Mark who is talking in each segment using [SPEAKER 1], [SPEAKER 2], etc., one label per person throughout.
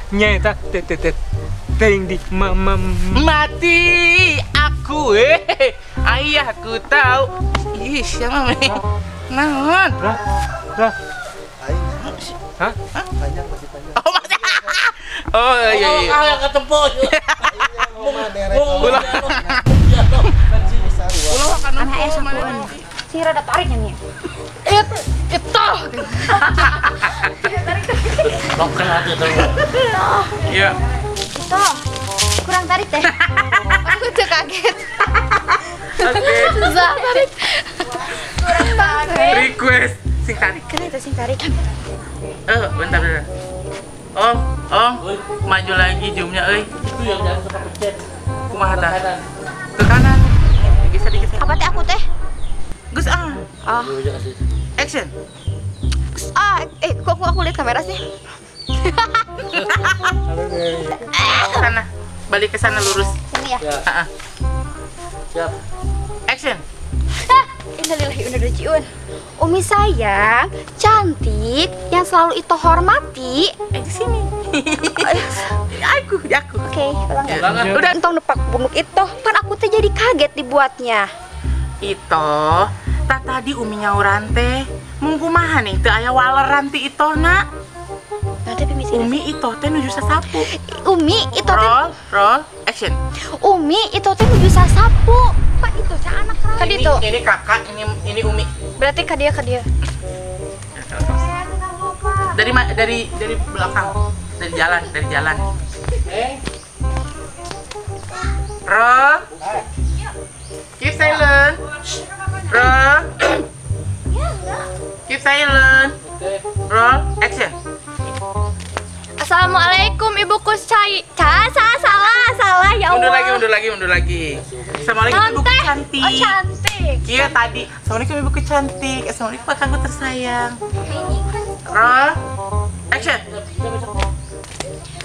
[SPEAKER 1] Nyata te te te ting di
[SPEAKER 2] mati aku ayahku tahu. Ih, siapa nih? Naon?
[SPEAKER 1] Lah. Hah?
[SPEAKER 3] Panjang masih panjang.
[SPEAKER 2] Oh, masih. Oh, iya iya.
[SPEAKER 4] Oh, yang ketempo.
[SPEAKER 2] Ulah. Ulah kan
[SPEAKER 5] si rada tarik nih. Itu.
[SPEAKER 4] Lokal aja tuh.
[SPEAKER 2] Iya.
[SPEAKER 5] Itu. Kurang tarik teh. Aku tuh kaget.
[SPEAKER 2] Oke.
[SPEAKER 5] Susah tarik. Kurang tarik.
[SPEAKER 2] Request sing tarik.
[SPEAKER 5] Kenapa itu sing tarik?
[SPEAKER 2] Bentar bentar. Om, om, maju lagi zoomnya euy.
[SPEAKER 4] Itu yang jangan suka pencet.
[SPEAKER 2] Kumaha tah? Ke kanan. Geser geser.
[SPEAKER 5] Apa teh aku teh?
[SPEAKER 2] Gus ah.
[SPEAKER 5] Ah.
[SPEAKER 2] Action.
[SPEAKER 5] Gus ah, kok aku lihat kamera sih?
[SPEAKER 2] Sana. Balik ke sana lurus.
[SPEAKER 5] Sini ya.
[SPEAKER 2] Heeh.
[SPEAKER 4] Siap.
[SPEAKER 2] Action.
[SPEAKER 5] Innalillahi wa inna ilaihi raji'un. Umi sayang, cantik, yang selalu itu hormati.
[SPEAKER 2] Di sini. Aku.
[SPEAKER 5] Oke, ulang ya. Udah entong nepak bumuk itu, kan aku tuh jadi kaget dibuatnya.
[SPEAKER 2] Itu, tak tadi Umi nyauran teh. Mung kumaha nih, teu aya waleran ti itu nak. Umi itu teh nuju sasapu.
[SPEAKER 5] Umi itu teh
[SPEAKER 2] roll, action.
[SPEAKER 5] Umi itu teh nuju sasapu. Pak itu teh anak
[SPEAKER 2] ini, itu. Ini kakak, ini Umi.
[SPEAKER 5] Berarti ke dia, ke dia.
[SPEAKER 2] Dari belakang, dari jalan, dari jalan. Roll. Keep silent. Roll. Keep silent. Roll, action.
[SPEAKER 6] Assalamualaikum Ibu Kuscai. Salah ya Allah.
[SPEAKER 2] Mundur lagi, mundur lagi. Assalamualaikum Ibu cantik.
[SPEAKER 6] Oh, cantik.
[SPEAKER 2] Iya tadi. Assalamualaikum Ibu cantik. Assalamualaikum kakakku tersayang. Roll, action.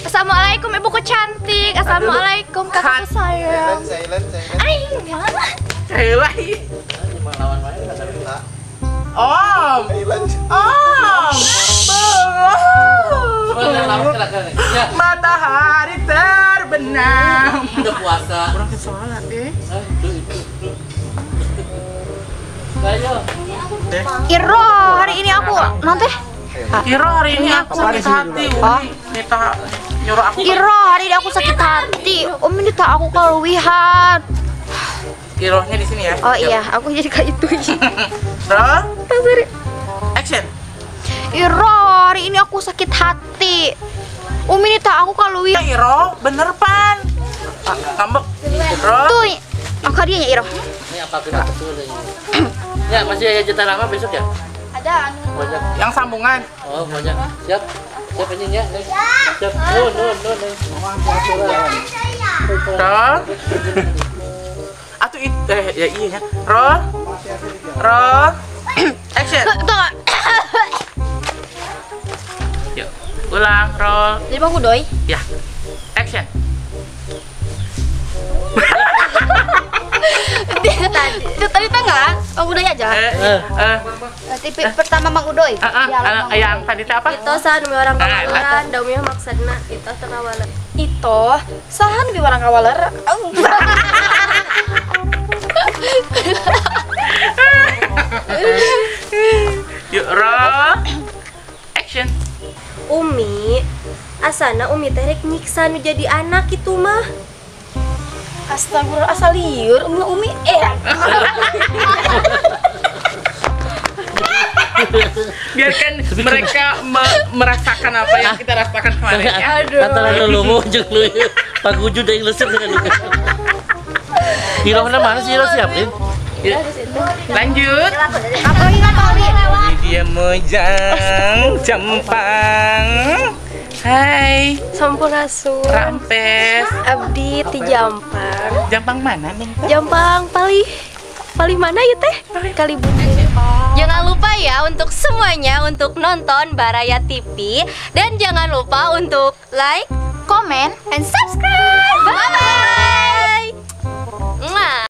[SPEAKER 6] Assalamualaikum Ibuku cantik. Assalamualaikum kakakku sayang.
[SPEAKER 3] Silent, silent.
[SPEAKER 6] Aing, jangan.
[SPEAKER 2] Silent. Om. Om. Matahari terbenam.
[SPEAKER 4] Udah puasa.
[SPEAKER 2] Kurang ke sholat deh.
[SPEAKER 5] Iro, hari ini aku nanti.
[SPEAKER 2] Iro hari ini aku sakit hati. Umi minta nyuruh aku.
[SPEAKER 5] Iro hari ini aku sakit hati. Umi minta aku keluwihan.
[SPEAKER 2] Irohnya di sini ya.
[SPEAKER 5] Oh iya, aku jadi kayak itu.
[SPEAKER 2] Roll. Action.
[SPEAKER 5] Iro, hari ini aku sakit hati. Umi minta aku keluwihan.
[SPEAKER 2] Iro, bener pan. Ngambek. Iro.
[SPEAKER 5] Tuh, aku hadiahnya Iro.
[SPEAKER 4] Ini apa kita betul ini? Ya, masih ada jatah lama besok ya?
[SPEAKER 6] Ada.
[SPEAKER 4] Banyak.
[SPEAKER 2] Yang sambungan.
[SPEAKER 4] Oh, banyak. Siap. Siap ini ya. Siap. No, no, no, no.
[SPEAKER 2] Roll. Atau itu ya iya ya. Roll. Roll. Action. Yuk, ulang roll.
[SPEAKER 6] Jadi Bang Udoy.
[SPEAKER 2] Ya. Action.
[SPEAKER 6] Tadi tengah, Bang Udoy aja.
[SPEAKER 5] Tipe pertama Bang Udoy.
[SPEAKER 2] Yang tadi teh apa?
[SPEAKER 6] Itu saha nu orang kawaleran, da umi maksudna itu teh kawaler. Itu saha nu orang kawaler.
[SPEAKER 2] Yuk, roll. Action.
[SPEAKER 7] Umi, asana Umi teh rek nyiksa nu jadi anak itu mah.
[SPEAKER 6] Astagfirullah, asal liur, Umi, Umi,
[SPEAKER 2] Biarkan mereka merasakan apa yang kita rasakan kemarin ya.
[SPEAKER 6] Aduh.
[SPEAKER 4] Antara lu jeung lu paguju da yang lesep dengan lu. Irohna mana sih Iroh siapin?
[SPEAKER 2] Lanjut. Ini dia Mojang Jampang. Hai.
[SPEAKER 7] Sampurasun.
[SPEAKER 2] Rampes.
[SPEAKER 7] Abdi ti Jampang.
[SPEAKER 2] Jampang mana nih?
[SPEAKER 7] Jampang palih. Palih mana ya teh? Kalibun.
[SPEAKER 6] Jangan lupa ya untuk semuanya untuk nonton Baraya TV dan jangan lupa untuk like, comment, and subscribe. Bye bye.